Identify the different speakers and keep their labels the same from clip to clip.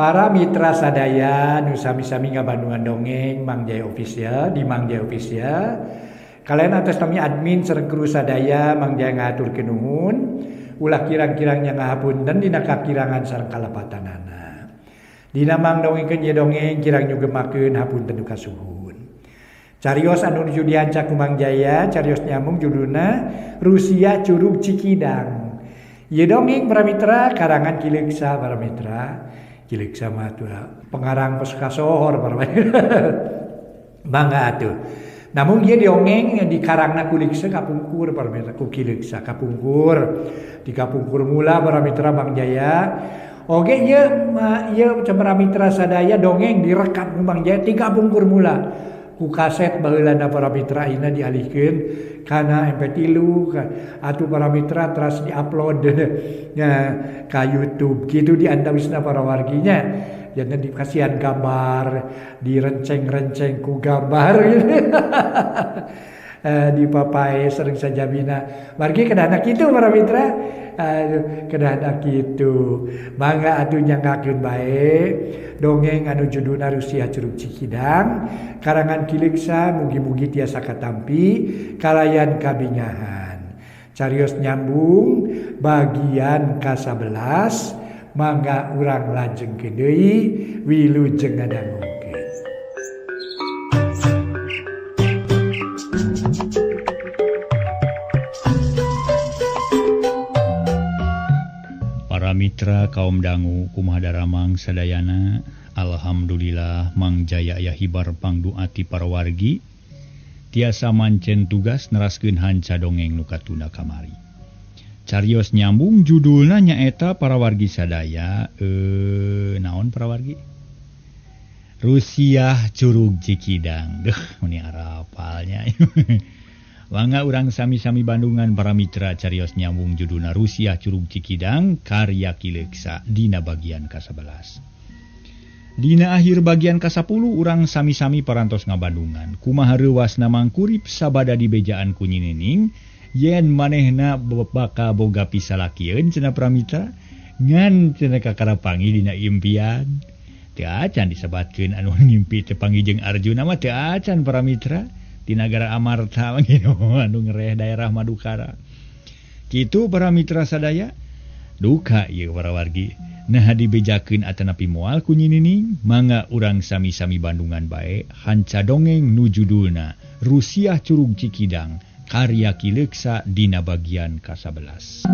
Speaker 1: Para mitra sadaya nu sami-sami ngabandungan dongeng Mang Jaya Official di Mang Jaya Official. Kalian atas nami admin sareng kru sadaya Mang Jaya ngahaturkeun nuhun. Ulah kirang-kirang nya ngahapunten dina kakirangan sareng kalepatanana. Dina mang dongengkeun ye dongeng kirang nyugemakeun hapunten nu kasuhun. Carios anu nuju dianca ku Mang Jaya, carios nyambung judulna Rusia Curug Cikidang. Ye dongeng para mitra karangan Ki Leuksa para mitra. Ki Leuksa mah atuh pengarang kasohor para mitra. Mangga atuh. Namun ieu dongeng dikarangna ku Leuksa kapungkur para mitra, ku Ki Leuksa kapungkur. Di kapungkur mula para mitra Mang Jaya. Oge ieu para mitra sadaya dongeng direkam ku Mang Jaya ti kapungkur mula. Ku kaset baheulana para mitra ayeuna dialihkeun kana MP3 atuh para mitra teras diupload nya ka YouTube kitu diantawisna para warginya. Jangan dikasihan gambar, direnceng-renceng ku gambar gitu. Dipapai sering sajabina. Margi kedahna kitu para mitra. Aduh, kedahna kitu. Mangga atuh nyanggakeun bae dongeng anu judulna Rusia Curug Cikidang karangan Ki Leuksa mugi-mugi tiasa katampi kalayan kabingahan. Carios nyambung bagian ka-11 mangga urang lajengkeun deui wilujeng ngadangukeun.
Speaker 2: Para mitra kaum dangu kumaha daramang sadayana, alhamdulillah Mang Jaya aya hibar pangduati para wargi tiasa mancen tugas neraskeun hanca dongeng nu katunda kamari. Carios nyambung judulna nyaeta para wargi sadaya naon para wargi? Rusia Curug Cikidang. Deuh meuni arapalnya. Mangga urang sami-sami Bandungan para mitra carios nyambung judulna Rusia Curug Cikidang karya Ki Leuksa dina bagian ka-11. Dina akhir bagian ka-10 urang sami-sami parantos ngabandungan. Kumaha reuwasna mangkurip sabada dibejaan ku Nyi Nining yen manehna bakal boga pisalakieun cenah pramitra ngan cenah kakara panggih dina impian. Teu acan disebatkeun anu ngimpi teu panggih jeung Arjuna mah teu acan para mitra. Di nagara Amarta anu ngereh daerah Madukara. Kitu para mitra sadaya duka ieu para wargi. Nah dibejakeun atanapi moal ku Nyi Nining mangga urang sami-sami Bandungan bae hanca dongeng nu judulna Rusia Curug Cikidang karya Ki Leuksa dina bagian ka-11.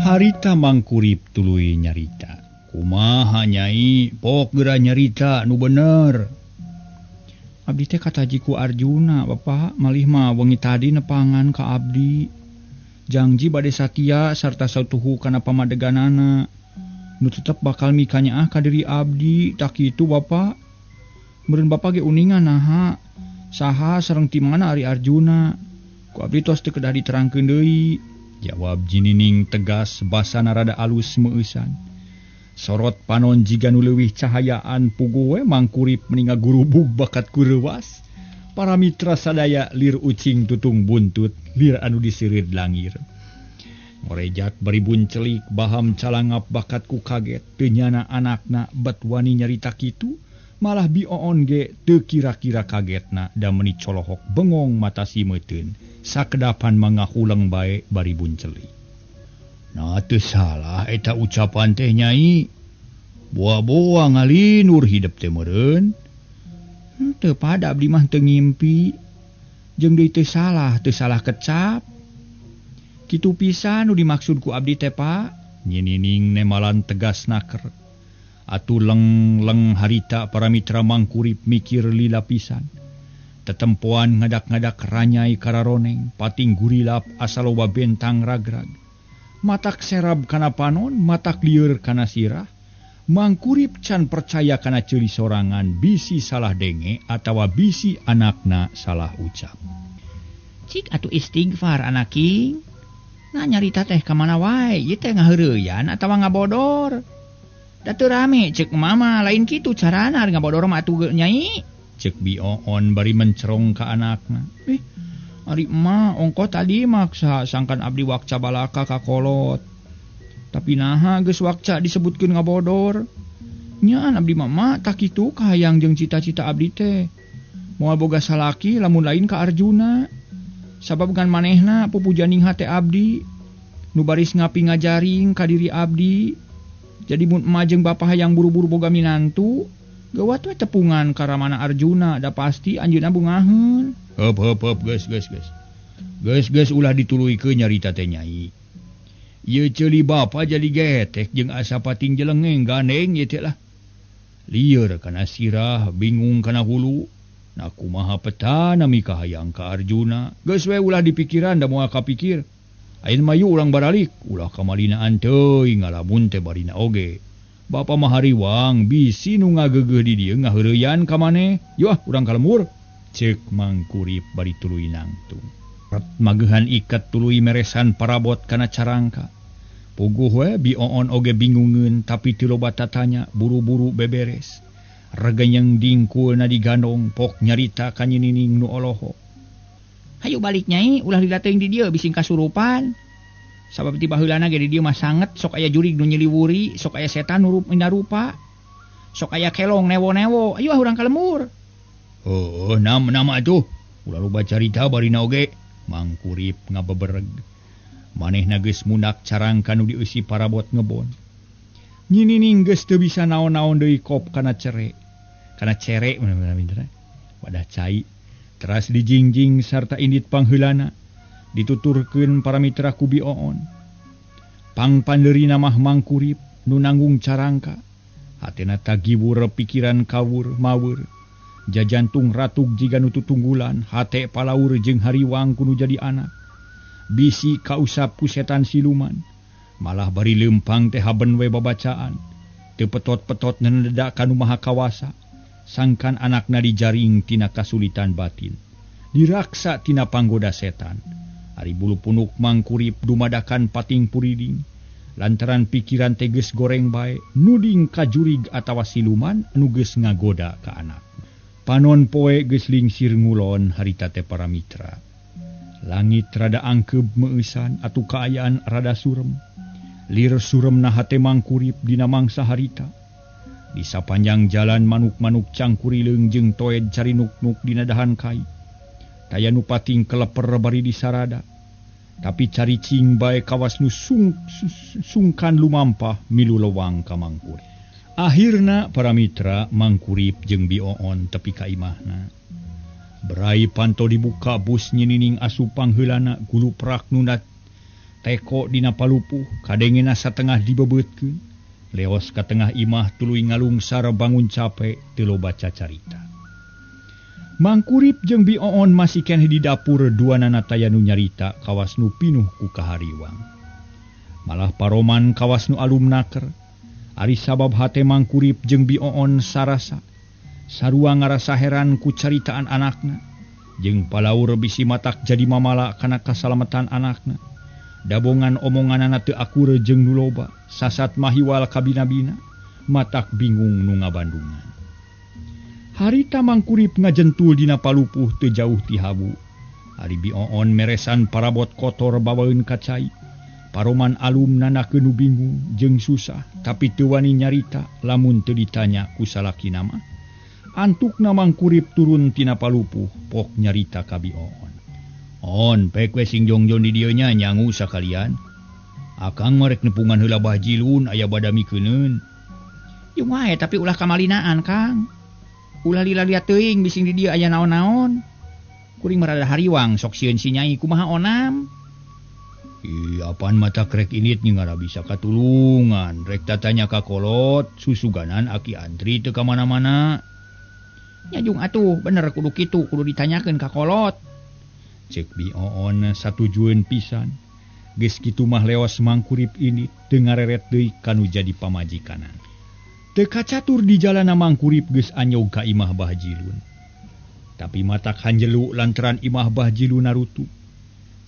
Speaker 2: Harita mangkurip tuluy nyarita. Kumaha nyai pok geura nyarita nu bener. Abdi teh kataji ku Arjuna Bapak malih mah wengi tadi nepangan ka abdi. Jangji bade satia sarta sautuhu kana pamadeganana. Nu tetep bakal mikanyaah ka diri abdi tak kitu Bapak. Meureun Bapak ge uningan naha. Saha sareng ti mana ari Arjuna? Ku abdi tos teu kedah diterangkeun deui. Jawab Nyi Nining tegas basana rada alus meueusan. Sorot panon jiga nu leuwih cahayaan puguh we mangkurip meninga gurubug bakat ku reuwas. Para mitra sadaya lir ucing tutung buntut lir anu diseureud langir. Ngorejat bari buncelik baham calangap bakat ku kaget teu nyana anakna bet wani nyarita kitu malah bioon ge teu kira-kira kagetna da meuni colohok bengong mata simeuteun sakedapan mangahuleng bae bari buncelik. Nah teu salah eta ucapan teh nyai. Boa-boa ngalinur hidep teh meureun. Teu pada abdi mah teu ngimpi. Jeung deui teu salah kecap. Kitu pisan nu dimaksud ku abdi teh Pak. Nyi Nining nemalan tegas naker. Atuh leng-leng harita para mitra mangkurip mikir lila pisan. Tetempoan ngadak-ngadak ranyai kararoneng, pating gurilap asa loba bentang ragrag. Matak serab kana panon, matak lieur kana sirah. Mangkurip can percaya kana ceuli sorangan bisi salah denge atawa bisi anakna salah ucap. Cik atuh istighfar anaking. Nah nyarita teh ka mana wae, ieu teh ngaheureyan atawa ngabodor. Da teu rame ceuk mama, lain kitu carana ngabodor mah atuh nyai. Ceuk bioon bari mencerong ka anakna. Ari emak ongko tadi maksa sangkan abdi wakca balaka ka kolot. Tapi naha geus wakca disebutkeun ngabodor. Nyaan abdi mama tak kitu kahayang jeung cita-cita abdi teh. Moal boga salaki lamun lain ka Arjuna. Sabab ngan manehna pupujaning hate abdi. Nu baris ngapi ngajaring ka diri abdi. Jadi mun emak jeung bapa hayang buru-buru boga minantu, geuwat we tepungan ka ramana Arjuna, da pasti anjeunna bungaheun. Heup heup heup geus geus geus. Geus geus ulah dituluykeun nyarita teh nyai. Ieu ceuli bapa jadi getek jeung asa pating jelengeng gandeng ieu teh lah. Lieur kana sirah, bingung kana hulu. Nah kumaha petana mikahayang ka Arjuna. Geus we ulah dipikiran da moal kapikir. Ayeuna mah urang baralik, ulah kamalinaan teuing ngalamun teh barina oge. Bapa mah hariwang bisi nu ngageugeuh di dieu ngaheureyan ka maneh. Yuh ah urang ka lembur. Ceuk Mangkurip bari tuluy nangtung. Magehan iket tuluy meresan parabot kana carangka. Puguh we Bi Oon oge bingungeun tapi teu loba tatanya buru-buru beberes. Regenyeng dingkulna digandong pok nyarita ka Nyi Nining nu olohok. Hayu balik nyai, ulah lila teuing di dieu bising kasurupan. Sabab ti baheulana ge di dieu mah sanget, sok aya jurig nu nyiliwuri, sok aya setan nu rupa, sok aya kelong newo-newo. Ayo ah urang ka lembur. Heuh, nam atuh. Ulah loba carita barina oge. Mangkurip ngabebereg. Manehna geus mundak carangka nu dieusi parabot ngebon. Nyi Nining geus teu bisa naon-naon deui kop kana cere. Kana cere bener-bener. Wadah cai. Teras dijingjing sarta indit pangheulana dituturkeun para mitra ku Bi Oon. Pangpandeurina mah Mangkurip nu nanggung carangka. Hatena tagiwur pikiran kawur mawur. Jajantung ratug jiga nu tutunggulan, hate palaur jeung hariwang ku nu jadi anak. Bisi kausap ku setan siluman. Malah bari leumpang teh haben we babacaan. Teu petot-petot nenedak ka nu maha kawasa. Sangkan anakna dijaring tina kasulitan batin, diraksa tina panggoda setan. Ari bulu punuk Mangkurip dumadakan pating puriding, lantaran pikiran teh geus goreng bae, nuding ka jurig atawa siluman nu geus ngagoda ka anak. Panon poe geus lingsir ngulon harita teh para mitra. Langit rada angkeub meueusan atuh kaayaan rada surem. Lir suremna hate Mangkurip dina mangsa harita. Di sapanjang jalan manuk-manuk cangkurileung jeung toed carinuk-nuk dina dahan kai. Taya nu pating keleper bari disarada. Tapi caricing bae kawas nu sungkan lumampah milu lewang ka Mangkurip. Akhirna para mitra Mangkurip jeung Bi Oon tepi ka imahna. Berai panto dibuka bus Nyi Nining asup pangheulana guluprak nundat teko dina palupuh kadengena satengah dibebeutkeun. Leos ka tengah imah tuluy ngalungsar bangun capek teu loba cacarita. Mangkurip jeung Bi Oon masih keneh di dapur duanana taya nu nyarita kawas nu pinuh ku kahariwang. Malah paroman kawas nu alum naker. Ari sabab hate Mangkurip jeung Bi Oon sarasa. Sarua ngarasa heran ku caritaan anakna. Jeung palaur bisi matak jadi mamala kana kasalametan anakna. Dabongan omonganana teu akur jeung nu loba, sasat mahiwal kabina-bina, matak bingung nu ngabandungan. Harita Mangkurip ngajentul dina palupuh teu jauh ti habu. Ari Bi Oon meresan parabot kotor bawaeun ka cai. Paroman alum nanakeun nu bingung jeung susah, tapi teu wani nyarita lamun teu ditanya ku salakina mah. Antukna Mangkurip turun tina palupuh pok nyarita ka Bi Oon. On pek we sing jongjon di dieu nya nyangu sakalian. Akang mah rek nepungan heula Bah Jilun aya badamikeuneun. Yung wae tapi ulah kamalinaan Kang. Ulah lila-lia teuing bising di dieu aya naon-naon. Kuring mah rada hariwang sok sieun si nyai kumaha onam. Ih, apaan mata krek init ngara bisa katulungan. Rek tatanya ka kolot susuganan aki antri teu ka mana-mana. Nya jung atuh bener kudu kitu kudu ditanyakeun ka kolot. Cek Bi Oon satujueun pisan. Geus kitu mah leos Mangkurip ini teu ngareret deui kanu jadi pamajikanan. Teu kacatur di jalana Mangkurip geus anyog ka imah Bah Jilun. Tapi matak hanjelu lantaran imah Bah Jilun narutup.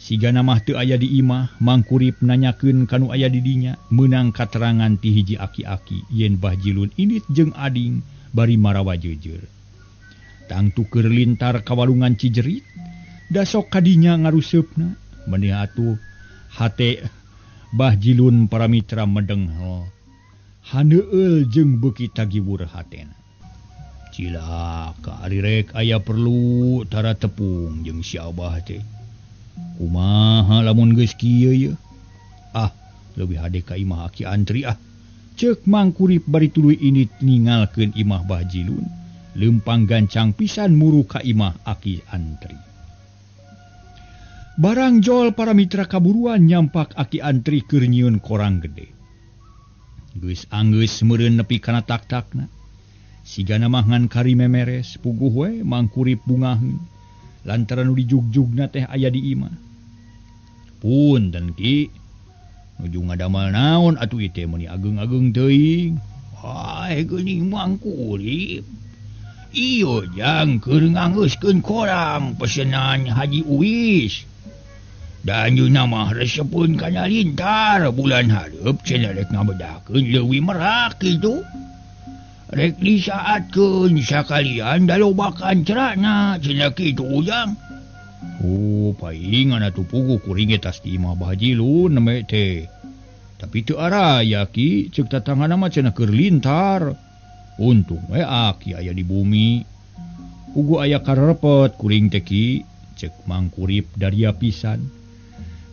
Speaker 2: Sigana mah teu aya di imah, Mangkurip nanyakeun kanu aya di dinya, meunang katerangan ti hiji aki-aki yen Bah Jilun indit jeung ading bari marawa jeujeur. Tangtu keur lintar ka walungan Cijerit, dasok kadinya ngaruseupna, meni atuh hate Bah Jilun para mitra medenghel haneueul jeung beuki tagiwur hatena. Cilaka ari rek aya perlu tara tepung jeung si Abah teh. Kumaha lamun geus kieu ye? Ah, leuwih hade ka imah Aki Antri ah. Ceuk Mangkurip bari tuluy indit ningalkeun imah Bah Jilun. Leumpang gancang pisan muru ka imah Aki Antri. Barang jol para mitra kaburuan nyampak Aki Antri keur nyieun korang gede. Geus anggeus meureun nepi kana tak-takna. Sigana mah ngan kari memeres puguh we Mangkurip bungaheun lantaran nu dijugjugna teh aya di imah. Punten Ki, nuju ngadamal naon atuh ieu teh meuni ageung-ageung teuing. Hae geuning Mangkurip. Iyo jang keur nganggeuskeun korang pesenan Haji Uwis. Dan anjeunna mah resepeun kana lintar bulan hareup cenah rek ngabedakeun leuwih merak kitu. Rek disaatkeun sakalian da loba kancrana cenah kitu Ujang. Oh, paingan atuh puguh kuring ge tas di imah Bah Jilun nembe teh. Tapi teu araya Ki, ceuk tatanggana mah cenah keur lintar. Untung we Aki aya di bumi. Puguh aya karepet kuring teh Ki, ceuk Mangkurip daria pisan.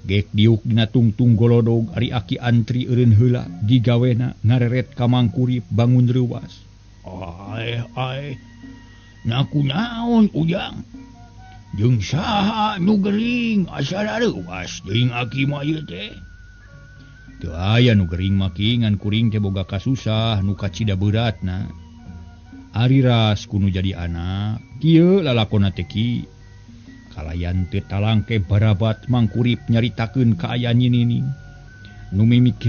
Speaker 2: Gek diuk dina tungtung golodog ari Aki Antri eureun heula digawena ngareret ka Mangkurip bangun reuwas. Ae ae. Naku naon Ujang? Jeung saha nu gering asa reuwas deui Aki mah ieu teh? Teu aya nu gering mah Ki, ngan kuring teh boga kasusah nu kacida beuratna. Ari ras kudu jadi anak, kieu lalakonna teh Ki. Kalayan teu talangke barabat Mangkurip nyaritakeun kaayaan Nyi Nining. Nu mimik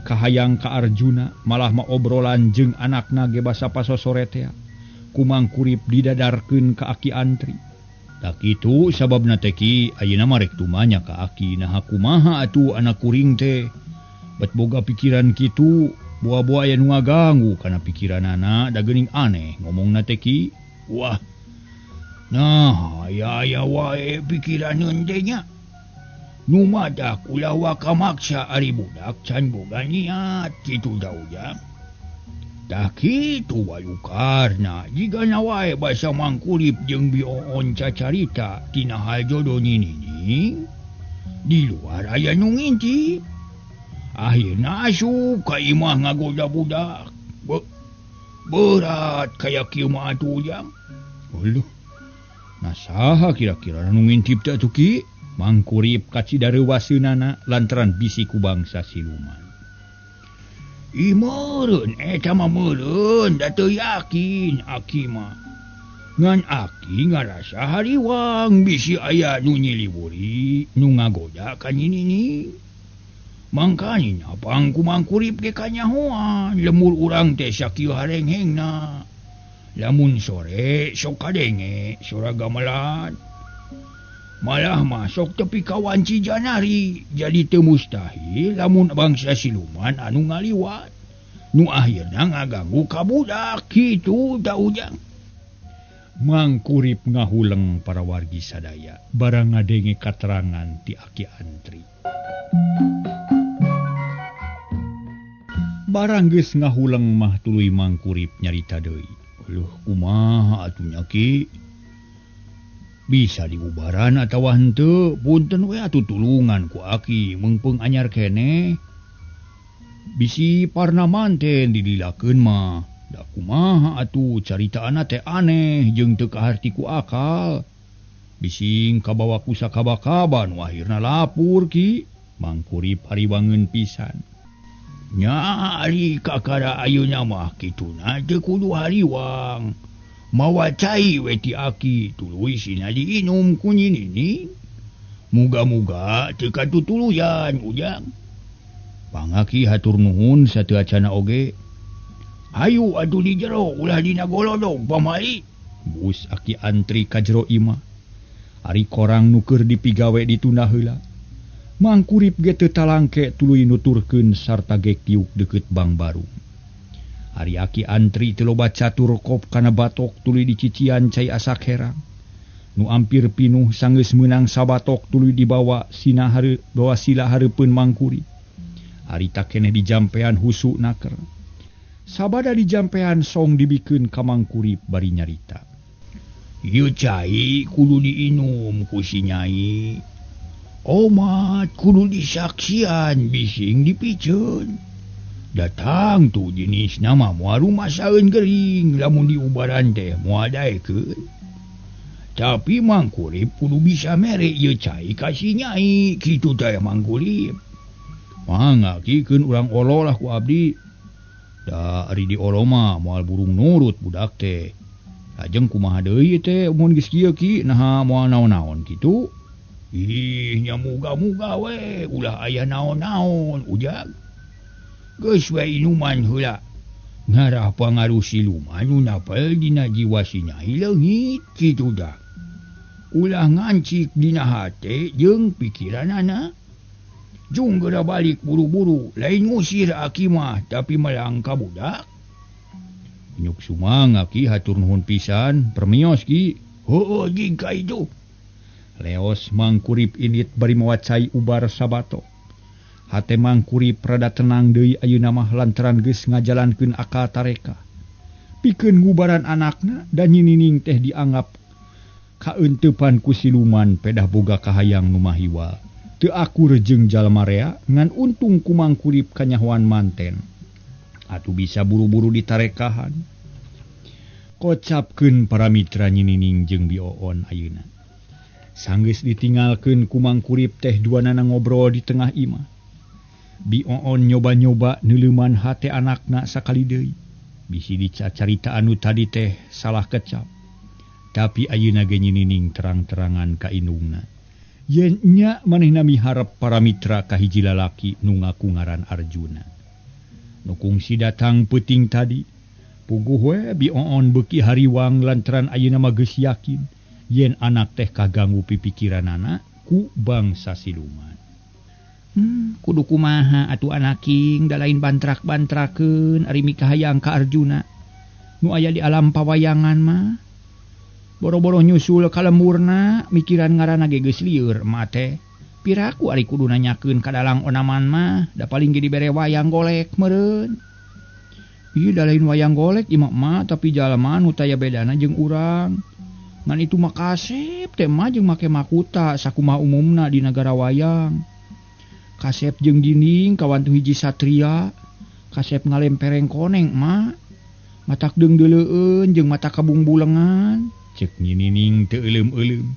Speaker 2: kahayang ka Arjuna malah mah obrolan jeung anakna ge basa pasosore tea. Ku Mangkurip didadarkeun ka Aki Antri. Tak kitu sababna teh Ki, ayeuna mah rek tumanya ka Aki, naha kumaha atuh anak kuring teh. Bet boga pikiran kitu, boa-boa aya nu ngaganggu kana pikiranana da geuning aneh ngomongna teh Ki. Wah. Nah, aya-aya wae pikiraneun teh nya. Nu madak ulah waka maksa ari budak can boga niat kitu da Ujang. Tah kitu walukarna jigana wae basa Mangkurip jeung Bi Oon cacarita tina hal jodoh Nyi Nining. Di luar aya nu ngintip. Akhirna asup ka imah ngagoda budak. Berat kaya kieu mah atuh Ujang. Aduh. Nah saha kira-kira nu ngintip teh atuh Ki? Mangkurip kacida reuwaseunana lantaran bisi ku bangsa siluman. Ih meureun eta mah meureun da teu yakin Aki mah. Ngan Aki ngarasa hariwang bisi aya nu nyiliwuri nu ngagoda ka Nyi Nining. Mangkanina pangku Mangkurip ge kanyahoan lemur urang teh sakieu harenghengna. Lamun sore sok kadenge sora gamelan. Malah masuk tepi ka wanci janari jadi teu mustahil lamun bangsa siluman anu ngaliwat. Nu akhirna ngaganggu ka budak kitu da Ujang. Mangkurip ngahuleng para wargi sadaya barang ngadenge katerangan ti Aki Antri. Barang geus ngahuleng mah tuluy Mangkurip nyarita deui. Aduh, kumaha atuh nya Ki? Bisa diubaran atawa henteu, punten we atuh tulungan ku Aki meungpeung anyar keneh. Bisi parna manten didilakeun mah. Da kumaha atuh caritaanna teh aneh jeung teu kaharti ku akal. Bising kabawa ku sakaba-kaba nu akhirna lapur Ki. Mangkurip hariwangeun pisan. Nya ari kakara ayeuna mah kituna teu kudu hariwang. Mawa cai we ti Aki tuluy sina diinum ku Nyi Nining. Muga-muga teu katutuluyan Ujang. Pangaki hatur nuhun sateu acana oge. Hayu atuh di jero ulah dina golodog pamali. Bus Aki Antri ka jero imah. Ari korang nu keur dipigawe ditunda heula. Mangkurip ge teu talangke tuluy nuturkeun sarta gek diuk deukeut Bang Barung. Ari Aki Antri teu loba catur kop kana batok tuluy dicician cai asak herang. Nu ampir pinuh sanggeus meunang sabatok tuluy dibawa sina bawa sila hareupeun Mangkurip. Harita keneh dijampean husu naker. Sabada dijampean song dibikeun ka Mang Kurip bari nyarita. Ieu cai kudu diinum ku si Nyai. Omat kudu disaksian bising dipiceun. Datang tuh jenis nama moal rumasaeun gering lamun diubaran teh moal daekeun. Tapi Mang Kurip kudu bisa mere ieu cai ka si Nyai kitu teh Mang Kurip. Mangga ki keun urang olo lah ku abdi. Da ari di olo mah moal burung nurut budak teh. Lajeng kumaha deui teh mun geus kieu ki naha moal naon-naon kitu. Ih nya muga-muga we ulah aya naon-naon ujag. Geus we inuman heula. Ngarah pangaruh siluman nu napel dina jiwa si Nyai leungit kitu dah. Ulah ngancik dina hate jeung pikiranana. Jung geura balik buru-buru, lain ngusir aki mah tapi melang ka budak. Nyuk sumangga ki hatur nuhun pisan, permios ki. Heueuh jeung ka itu. Leos Mang Kurip indit bari mawa cai ubar sabato. Hate Mang Kurip rada tenang deui ayeuna mah lantaran geus ngajalankeun akal tareka. Pikeun ngubaran anakna dan Nyi Nining teh dianggap kaeuntepan ku siluman pedah boga kahayang nu mahiwa. Teu akur jeung jalma rea ngan untung ku Mang Kurip kanyahoan manten. Atuh bisa buru-buru ditarekahan. Kocapkeun para mitra Nyi Nining jeung Bi Oon ayeuna. Sanggeus ditinggalkeun ku Mang Kurip teh duanana ngobrol di tengah imah. Bi Oon nyoba-nyoba neuleuman hate anakna sakali deui. Bisi dicacarita anu tadi teh salah kecap. Tapi ayeuna ge Nyi Nining terang-terangan ka indungna. Yen nya manehna miharep para mitra ka hiji lalaki nu ngaku ngaran Arjuna. Nu kungsi datang peuting tadi, puguh we Bi Oon beuki hariwang lantaran ayeuna mah geus yakin yen anak teh kaganggu pipikiranana ku bangsa siluman. Kudu kumaha atuh anaking da lain bantrak-bantrakeun ari mikahayang ka Arjuna. Nu aya di alam pawayangan mah. Boro-boro nyusul ka lemburna mikiran ngaranna ge geus lieur mah teh. Piraku ari kudu nanyakeun ka dalang onaman mah da paling ge dibere wayang golek meureun. Ieu da lain wayang golek imah mah tapi jalma nu taya bedana jeung urang. Ngan itu mah kasep teh mah jeung make makuta sakumaha umumna di nagara wayang. Kasep jeung dinding kawantu hiji satria. Kasep ngalempereng koneng mah. Matak deungdeuleueun jeung mata kabungbulengan. Cek Nyi Nining teu euleum-euleum.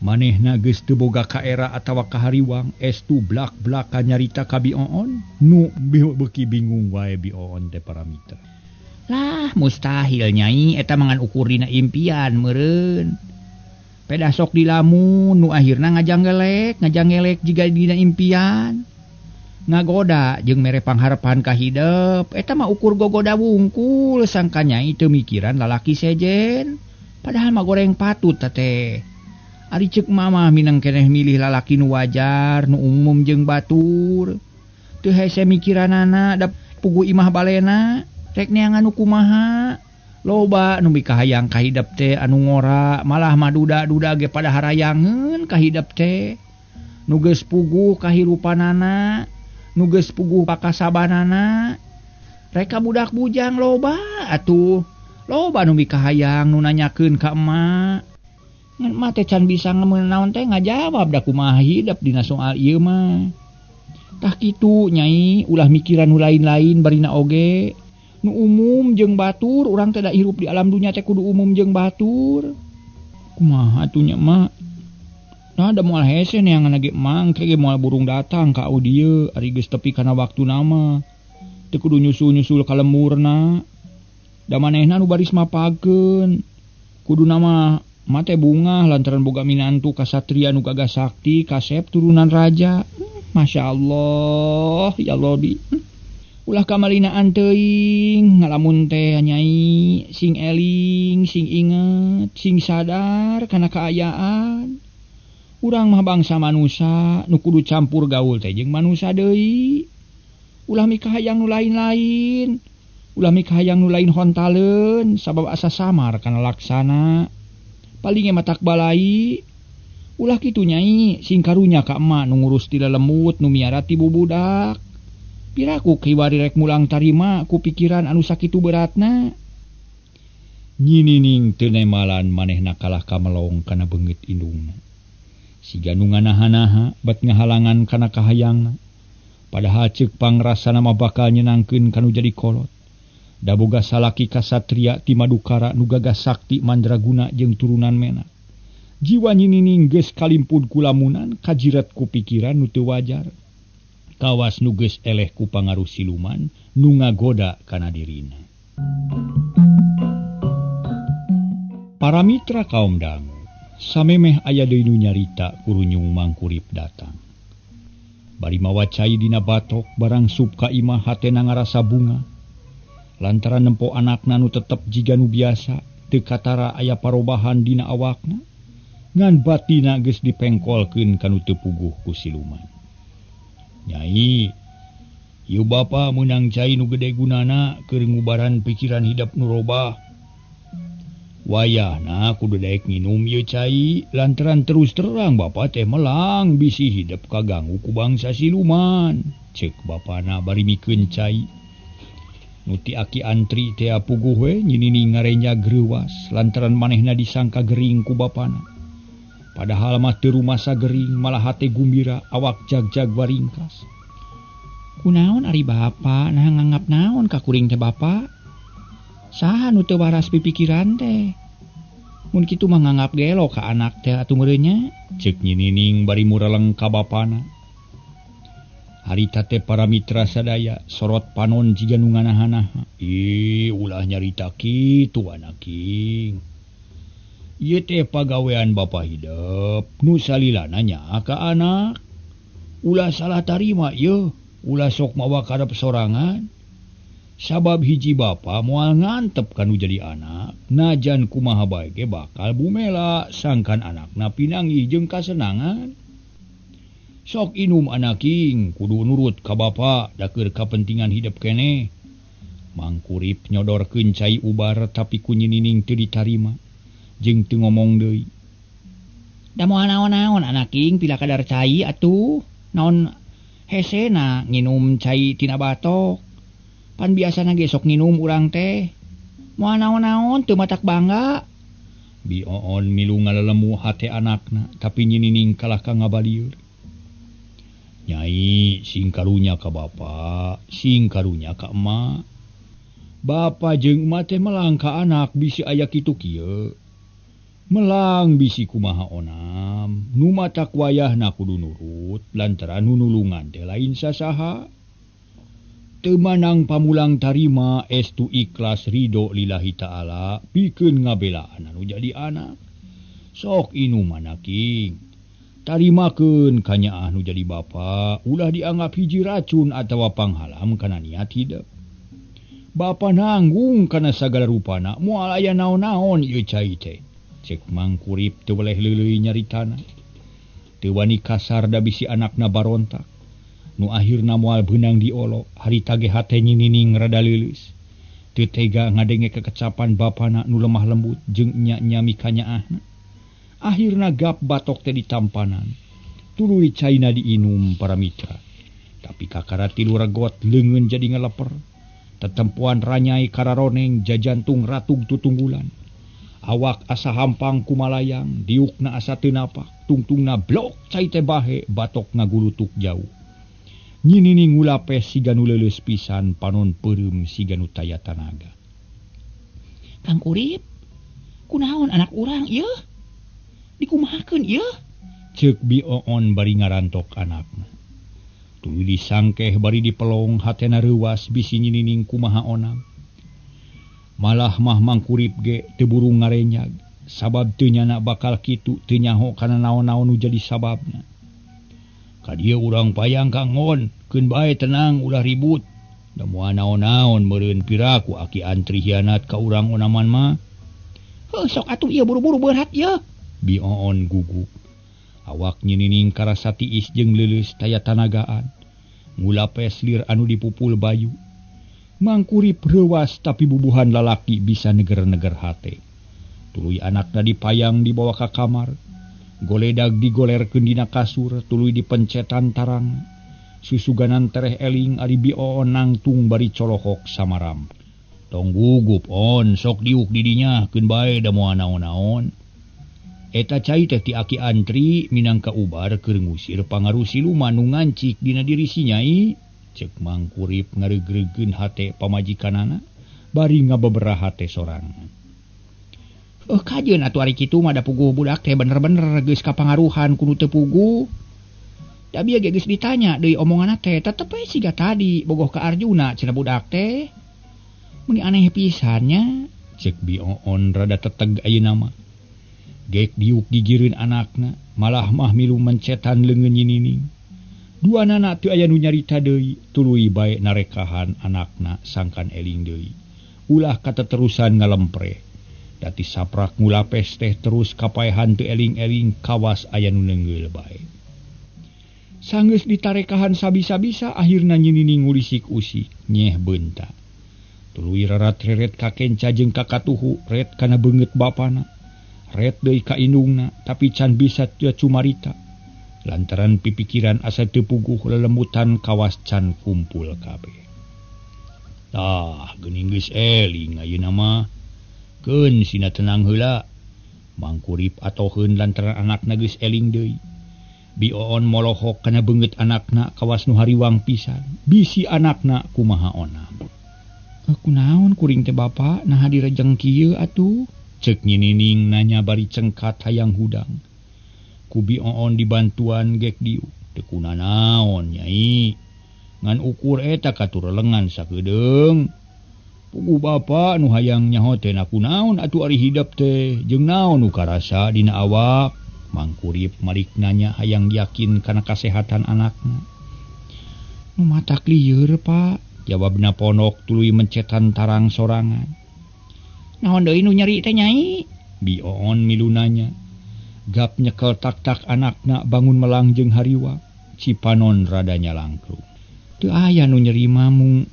Speaker 2: Manehna geus teu boga kaera atawa kahariwang estu blak-blakan nyarita ka Bi Oon nu beuki bingung wae Bi Oon teh para mitra. Lah mustahil Nyai eta mangan ukur dina impian meureun. Pedah sok dilamun nu akhirna ngajanggelek jiga dina impian. Ngagoda jeung mere pangharepan ka hidep eta mah ukur gogoda wungkul sangka Nyai teu mikiran lalaki sejen. Padahal mah goreng patut teh. Ari ceuk mama minang keneh milih lalaki nu wajar, nu umum jeung batur. Teu hese mikiranana da puguh imah balena, rek neangan nu kumaha. Loba nu mikahayang ka hidep teh anu ngora, malah mah duda-duda ge pada harayangeun ka hidep teh. Nu geus puguh kahirupanana, nu geus puguh pakasabanana. Rek ka budak bujang loba atuh. Loba nu mikahayang nu nanyakeun ka emak. Ngan emak teh can bisa naon teh ngajawab da kumaha hidep dina soal ieu mah. Tah kitu Nyai ulah mikiran nu lain-lain barina oge. Nu umum jeung batur urang teh da hirup di alam dunya teh kudu umum jeung batur. Kumaha atuh nya mak? Nah da moal hese neangan ge mang ke ge moal burung datang ka dieu ari geus tepi kana waktuna mah. Teu kudu nyusul-nyusul ka lemurna. Da manehna nu baris mapageun. Kuduna mah mate bungah lantaran boga minantu kasatria nu gagah sakti kasep turunan raja. Masya Allah, ya Allah bi. Ulah kamalinaan teuing ngalamun teh Nyai sing eling, sing inget, sing sadar kana kaayaan. Urang mah bangsa manusa nu kudu campur gaul teh jeung manusa deui. Ulah mikahayang nu lain-lain. Ulah mikahayang nu lain hontaleun sabab asa samar kana laksana. Paling ge matak balai. Ulah kitu Nyai sing karunya ka emak nu ngurus ti lelemut nu miara ti bubudak. Piraku kiwari rek mulang tarima ku pikiran anu sakitu beratna. Nyi Nining teu nemalan manehna kalah kamelong kana beungeut indungna. Siga nu nganaha-naha bet ngahalangan kana kahayangna. Padahal ceuk pangrasana mah bakal nyenangkeun kanu jadi kolot. Da boga salaki kasatria ti Madukara nu gagah sakti mandraguna jeung turunan menak. Jiwa Nyi Nining geus kalimpud ku lamunan kajiret ku pikiran nu teu wajar. Kawas nu geus eleh ku pangaruh siluman nu ngagoda kana dirina. Para mitra kaum dangu, samemeh aya deui nu nyarita kurunyung Mangkurip datang. Bari mawa cai dina batok barang sup ka imah hatena ngarasa bunga. Lantaran nempo anakna nu tetep jiga nu biasa, teu katara aya parobahan dina awakna, ngan batina geus dipengkolkeun kanu teu puguh ku siluman. Nyai, ieu bapa meunang cai nu gede gunana keur ngubaran pikiran hidep nu robah. Wayahna kudu daek nginum ieu cai lantaran terus terang bapa teh melang bisi hidep kaganggu ku bangsa siluman. Ceuk bapana bari mikeun cai. Nu ti aki antri teh puguh we Nyi Nining ngarenjag reuwas lantaran manehna disangka gering ku bapana. Padahal mah teu rumasa gering malah hate gumbira awak jag-jag waringkas. Kunaon ari bapa nah nganggap naon ka kuring teh bapa? Saha nu teu waras pipikiran teh? Mun kitu mah nganggap gelo ka anak teh atuh meureun nya. Ceuk Nyi Nining bari mureleng ka bapana. Harita teh para mitra sadaya sorot panon jiga nu nganaha-naha. Ih, ulah nyarita kitu anaking. Ieu teh pagawean bapa hidep nu salilana nya ka anak. Ulah salah tarima ieu, ulah sok mawa karep sorangan. Sabab hiji bapa moal ngantep kanu jadi anak, najan kumaha bae ge bakal bumela sangkan anakna pinanggih jeung kasenangan. Sok inum anaking, kudu nurut ka bapa da keur kapentingan hidep keneh. Mangkurip nyodorkeun cai ubar tapi ku Nyi Nining teu ditarima. Jeung teu ngomong deui. Da moal naon-naon anaking pila kadar cai atuh. Naon hesena nginum cai tina batok. Pan biasana ge sok nginum urang teh. Moal naon-naon teu matak bangga. Bi Oon milu ngalelemu hate anakna tapi Nyi Nining kalah ka ngabalieur. Nyai sing karunya ka bapa, sing karunya ka emak. Bapa jeung emak teh melang ka anak bisi aya kitu kieu. Melang bisi kumaha onam, nu matak wayahna kudu nurut lantaran nu nulungan teh lain sasaha. Teu manang pamulang tarima estu ikhlas ridho lillahi ta'ala pikeun ngabelaan anu jadi anak. Sok inum anaking, tarimakeun kanyaah nu jadi bapa, ulah dianggap hiji racun atawa panghalam kana niat hidep. Bapa nanggung kana sagala rupana, moal aya naon-naon ieu cai teh. Cek Mangkurip teu weleh leuleuy nyaritana. Teu wani kasar da bisi anakna barontak. Nu akhirna moal beunang diolo, harita ge hate Nyi Nining rada leuleus. Teu tega ngadenge kekecapan bapana nu lemah lembut jeung nya-nya mikanyaahna. Akhirna gap batok teh ditampanan. Tuluy caina diinum para mitra. Tapi kakara tilu regot leungeun jadi ngeleper. Tetempuan ranyai kararoneng jajantung ratug tutunggulan. Awak asa hampang kumalayang, diukna asa teu napak, tungtungna blok cai teh bahe, batok ngagulutuk jauh. Nyi Nining ngulapes siga nu leuleus pisan, panon peureum siga nu taya tanaga. Kang Kurip, kunaon anak urang ieu? Dikumahakeun ieu? Ceuk Bi Oon bari ngarantok anakna. Tuluy disangkeh bari dipelong hatena reuwas bisi Nyi Nining kumaha onam. Malah mah Mangkurip ge teu buru ngarenyag, sabab teu nyana bakal kitu teu nyaho kana naon-naon nu jadi sababna. Ka dieu urang payang Kang Ngon, keun bae tenang ulah ribut. Da moal naon-naon meureun piraku aki antri hianat ka urang onaman mah. Heuh sok atuh ieu buru-buru berat ieu. Bi Oon gugup. Awak Nyi Nining karasa tiis jeung leuleus taya tanagaan. Ngulapes lir anu dipupul bayu. Mangkurip reuwas tapi bubuhan lalaki bisa neger-neger hate. Tuluy anakna dipayang dibawa ka kamar. Goledag digolerkeun dina kasur, tuluy dipencetan tarang. Susuganan tereh eling ari Bi Oon nangtung bari colohok samaram. Tong gugup on sok diuk di dinya keun bae da moal naon-naon. Eta cai teh ti Aki Antri minangka ubar keur ngusir pangaruh siluman nu ngancik dina diri si Nyai. Cek Mangkurip ngareugreugkeun hate pamajikanana bari ngabebera hate sorangan. Kajeun atuh ari kitu mah da puguh budak teh bener-bener geus kapangaruhan ku nu teu puguh. Da bieu ge geus ditanya deui omonganna teh tetep we siga tadi bogoh ka Arjuna cenah budak teh. Meuni aneh pisan nya. Cek Bi Oon rada teteg ayeuna mah. Gek diuk gigireun anakna malah mah milu mencetan leungeun Nyi Nining. Duanana teu aya nu nyarita deui, tuluy bae narekahan anakna sangkan eling deui. Ulah kateterusan ngalempre. Dati saprak ngulapes teh terus kapaehan teu eling-eling kawas aya nu neungeul bae. Sanggeus ditarekahan sabisa-bisa akhirna Nyi Nining ngulisik usik nyeh beunta. Tuluy rarat-reret ka kenca jeung ka katuhu, ret kana beungeut bapana. Ret deui ka indungna tapi can bisa teu cumarita. Lantaran pipikiran asa teu puguh lelemutan kawas can kumpul kabeh. Tah geuning geus eling ayeuna mah. Keun sina tenang heula. Mangkurip atoheun lantaran anakna geus eling deui. Bi Oon molohok kana beungeut anakna kawas nu hariwang pisan. Bisi anakna kumaha onam. Kunaon kuring teh bapa naha direjeng kieu atuh? Cek Nyi Nining nanya bari cengkat hayang hudang. Ku Bi Oon dibantuan gek diuk. Teu kunanaon Nyai. Ngan ukur eta katurelengan sakedeung. Puguh bapa nu hayang nyaho teh na kunaon atuh ari hidep teh jeung naon nu karasa dina awak. Mangkurip malik nanya hayang yakin kana kasehatan anakna. Nu matak lieur Pak, jawabna ponok tuluy mencetan tarang sorangan. Naon deui nu nyeri teh Nyai? Bi Oon milu nanya. Gap nyekel tak-tak anakna bangun melang jeung hariwa. Cipanon rada nyalangkrung. Teu aya nu nyeri mah mung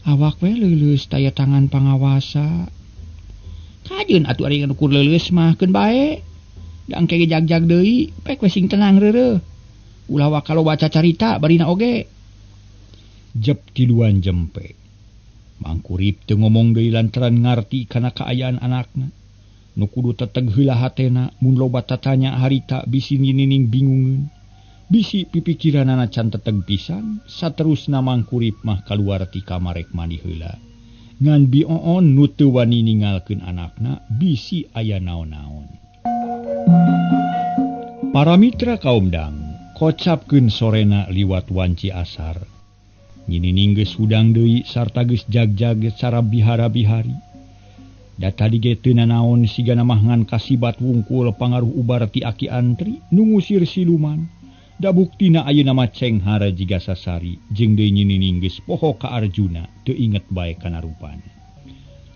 Speaker 2: awak we leuleus taya tangan pangawasa. Kajeun atuh ari ukur leuleus mah keun bae. Da engke ge jag-jag deui, pek we sing tenang reureuh. Ulah waka loba cacarita barina oge. Jep tiluan jempe. Mangkurip teu ngomong deui lantaran ngarti kana kaayaan anakna. Nu kudu teteg heula hatena mun loba tatanya harita bisi Nyi Nining bingungeun. Bisi pipikiranana can teteg pisan, saterusna Mangkurip mah kaluar ti kamar rek mandi heula. Ngan Bi Oon nu teu wani ningalkeun anakna bisi aya naon-naon. Para mitra kaum dang, kocapkeun sorena liwat wanci asar. Nyi Nining geus hudang deui sarta geus jag-jag cara bihara-bihari. Da tadi ge teu nanaon sigana mah ngan kasibat wungkul pangaruh ubar ti Aki Antri nu ngusir siluman. Da buktina ayeuna mah cenghar jiga sasari jeung deui Nyi Nining geus poho ka Arjuna teu inget bae kana rupana.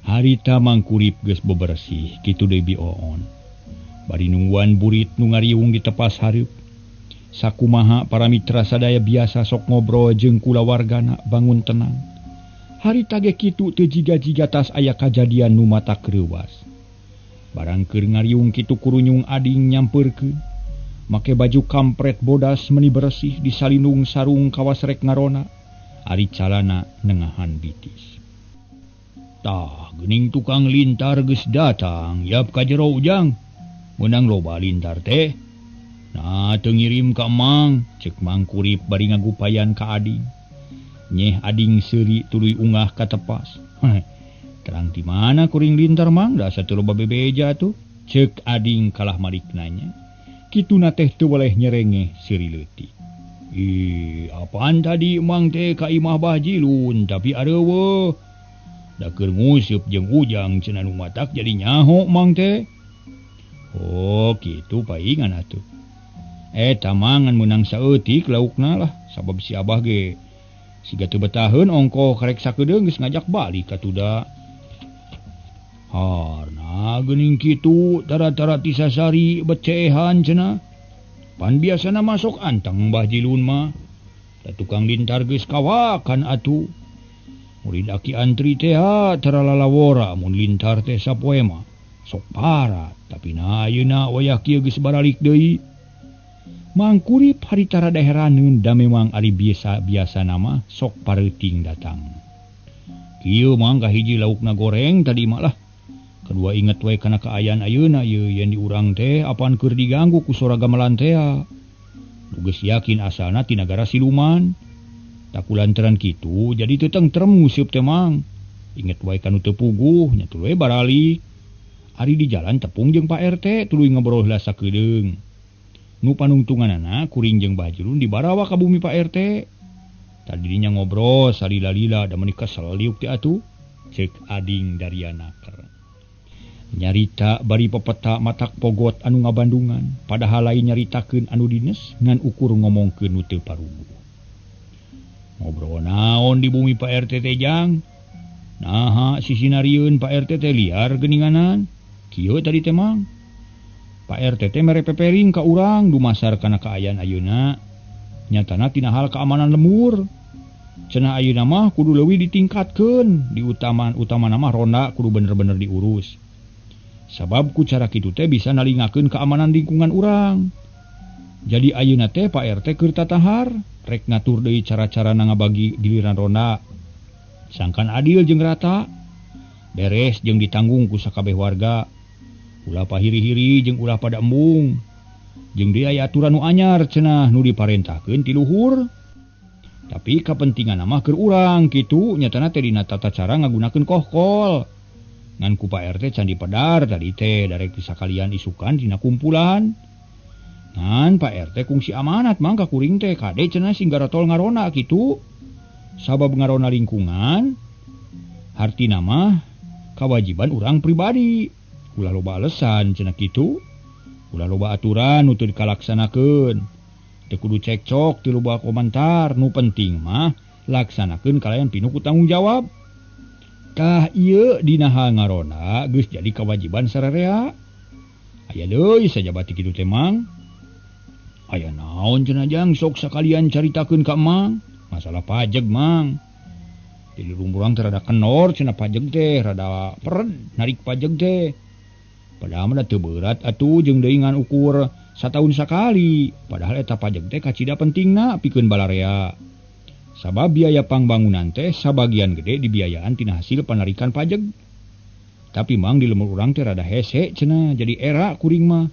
Speaker 2: Harita Mangkurip geus bebersih kitu deui Bi Oon. Bari nungguan burit nu ngariung di tepas hareup. Sakumaha para mitra sadaya biasa sok ngobrol jeung kulawargana bangun tenang. Harita ge kitu teu jiga-jiga tas aya kajadian nu matak reuwas. Barang keur ngariung kitu kurunyung ading nyampeurkeun. Make baju kampret bodas meni bersih disalindung sarung kawas rek ngarona. Ari calana nengahan bitis. Tah geuning tukang lintar geus datang, yap ka jero ujang. Meunang loba lintar teh. Nah teu ngirim ka Mang, cek Mangkurip bari ngagupayan ka ading. Nyeh ading seuri tuluy ungah ka tepas. Terang di mana kuring lintar Mang, da asa teu loba bebeja tuh. Cek ading kalah malik nanya. Kituna teh teu boleh nyerengeh seuri leutik. Ih, apaan tadi Mang teh ka imah Bah Jilun tapi areuweuh. Da keur nguseup jeung ujang cenah nu matak jadi nyaho Mang teh. Oh, kitu paingan atuh. Eta mangan meunang saeutik laukna lah, sabab si Abah ge siga teu betaheun ongkoh karek sakedeung geus ngajak balik katuda. Harna geuning kitu tara-tara ti sasari becehan cenah. Pan biasana masuk anteng Bah Jilun mah. Da tukang lintar geus kawakan atuh. Murid Aki Antri teh tara lalawora mun lintar teh sapoe mah. Sok parah, tapi na ayeuna wayah kieu geus baralik deui. Mang Kurip harita rada heraneun da memang ari biasa nama sok pareuting datang. Kieu mang kahiji laukna goreng tadi mah lah. Kedua inget we kana kaayaan ayeuna ieu yen di urang teh apan keur diganggu ku sora gamelan tea. Nu geus yakin asalna ti nagara siluman. Takulantaran kitu jadi teu tentrem nguseup teh mang. Inget wae kanu teu puguh nya tuluy baralik. Ari di jalan tepung jeung Pak RT tuluy ngobrol heula sakedeung. Nu panungtunganana kuring jeung Bajrun dibarawa ka bumi Pak RT. Tadinya ngobrol salila-lila da meuni kesel liuk teh atuh. Ceuk ading Dariana ker. Nyarita bari pepeta matak pogot anu ngabandungan, padahal lain nyaritakeun anu dines ngan ukur ngomongkeun nu teu paruguh. Ngobrol naon di bumi Pak RT teh jang? Naha sisinarieun Pak RT teh liar geuninganan. Kieu tadi teh mang. Pak RT teh mere pepering ka urang dumasar kana kaayaan ayeuna. Nyatana tina hal keamanan lembur. Cenah ayeuna mah kudu leuwih ditingkatkeun, di utama mah ronda kudu bener-bener diurus. Sabab ku cara kitu teh bisa nalingakeun keamanan lingkungan urang. Jadi ayeuna teh Pak RT keur tatahar, rek ngatur deui cara-carana ngabagi giliran ronda. Sangkan adil jeung rata, beres jeung ditanggung ku sakabeh warga. Ulah pahiri-hiri jeung ulah pada embung. Jeung deui aya aturan nu anyar cenah nu diparentahkeun ti luhur. Tapi kapentingan mah keur urang kitu nyatana teh dina tata cara ngagunakeun kohkol. Ngan ku Pak RT can dipedar tadi teh darek sakalian isukan dina kumpulan. Ngan Pak RT kungsi amanat mang ka kuring teh kade cenah sing garatol ngarona kitu. Sabab ngarona lingkungan hartina mah kawajiban urang pribadi. Ulah loba alesan cenah kitu. Ulah loba aturan nu teu dikalaksanakeun. Teu kudu cekcok, teu loba komentar, nu penting mah laksanakeun kalayan pinuh ku tanggung jawab. Tah ieu dina hal ngarona geus jadi kewajiban sararea. Aya deui sajabati kitu teh mang. Aya naon cenah jang sok sakalian caritakeun ka Mang. Masalah pajeg mang. Di lurung teh rada kenor cenah pajeg teh, rada pered narik pajeg teh. Padahal mah teu berat atuh jeung deui ngan ukur sataun sakali. Padahal eta pajeg teh kacida pentingna pikeun balarea. Sabab biaya pangbangunan teh sabagian gede dibiayaan tina hasil panarikan pajeg. Tapi mang di lemur urang teh rada hese cenah jadi era kuring mah.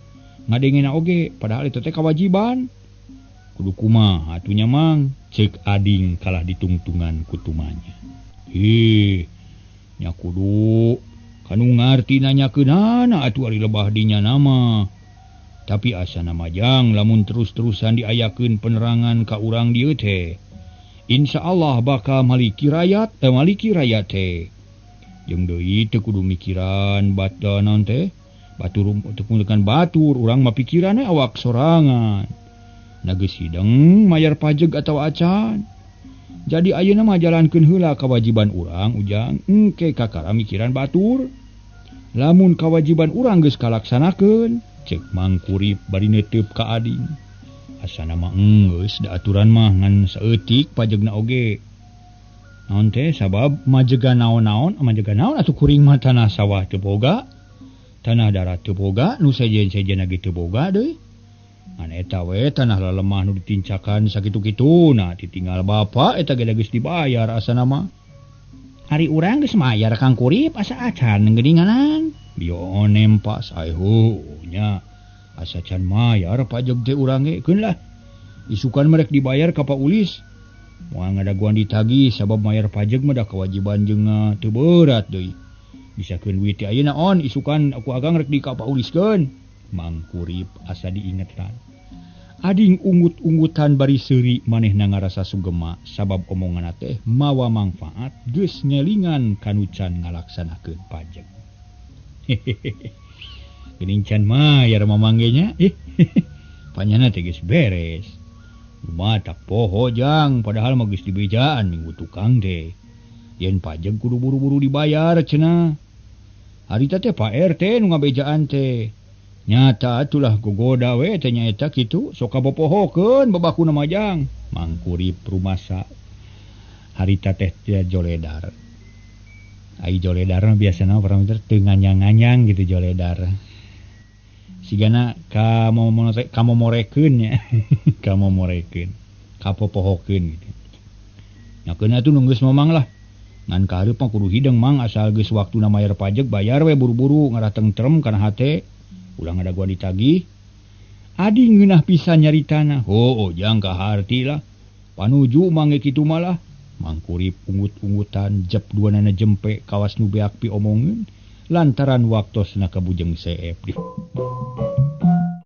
Speaker 2: Ngadengena oge padahal itu teh kewajiban. Kudu kumaha atunya mang, ceuk ading kalah ditungtungan kutumanya. Ih, nya kudu kanu ngarti nanyakeunana atuh ari lebah dinya nama. Tapi asana majang lamun terus-terusan diayakeun penerangan ka urang dieu teh. Insya Allah bakal maliki rakyat teh. Jeung deui teu kudu mikiran bata naon teh, batur teu kudu batur urang mah pikiranna awak sorangan. Na geus hideng mayar pajeg atawa acan. Jadi ayeuna mah jalankeun heula kawajiban urang ujang engke kakara mikiran batur. Lamun kawajiban urang geus kalaksanakeun, ceuk Mang Kurip bari neuteup ka ading. Asana mah geus da aturan mah ngan saeutik pajegna oge. Naon teh sabab majegan naon-naon, majegan naon atuh kuring mah tanah sawah teu boga, tanah darat teu boga, nu sejen-sejen ge teu boga deui. Ngan eta we tanah lalemah nu ditincakan sakitu-kitu, nah ditinggal bapak eta ge geus dibayar asana mah. Hari urang geus mayar Kang Kurip asa acan geuninganan. Bio nempas aihu nya. Asa can mayar pajeg teh urang ge keun lah. Isukan merek dibayar ka Pak Ulis. Moal ngadaguan ditagih sabab mayar pajeg mah da kewajiban jeung teu berat deui. Bisakeun duit teh ayeuna on isukan aku agang rek di ka Pak Uliskeun. Mang Kurip asa diingetan. Ading ungut-ungutan bari seuri manehna ngarasa sugema sabab omonganna teh mawa mangfaat geus ngelingan kanu can ngalaksanakeun pajeg. Hehehe. Geuning can mayar mamang ge nya. Panyana teh geus beres. Matak poho jang padahal mah geus dibejaan minggu tukang teh. Yen pajeg kudu buru-buru dibayar cenah. Harita teh Pak RT nu ngabejaan teh. Nyata atulah gogoda we teh nyaeta kitu sok kabopohokeun babakuna majang. Mang Kurip rumasa harita teh joledar. Ai joledar mah biasana parameter teu nganyang-nganyang gitu joledar. Sigana kamomorekeun nya. Kamomorekeun. Kapopohokeun gitu. Nya keuna atuh nu geus mamang lah. Ngan kahareup mah kudu hideng mang asal geus waktuna mayar pajak bayar we buru-buru ngarah tentrem kana hate. Ulah ngadaguan ditagih. Adi ngeunah pisan nyaritana. Heuh jang kaharti lah. Panuju mang ge kitu malah. Mangkurip ungut-ungutan jep duanana jempe kawas nu beak piomongeun lantaran waktosna ka Bujeng Seep.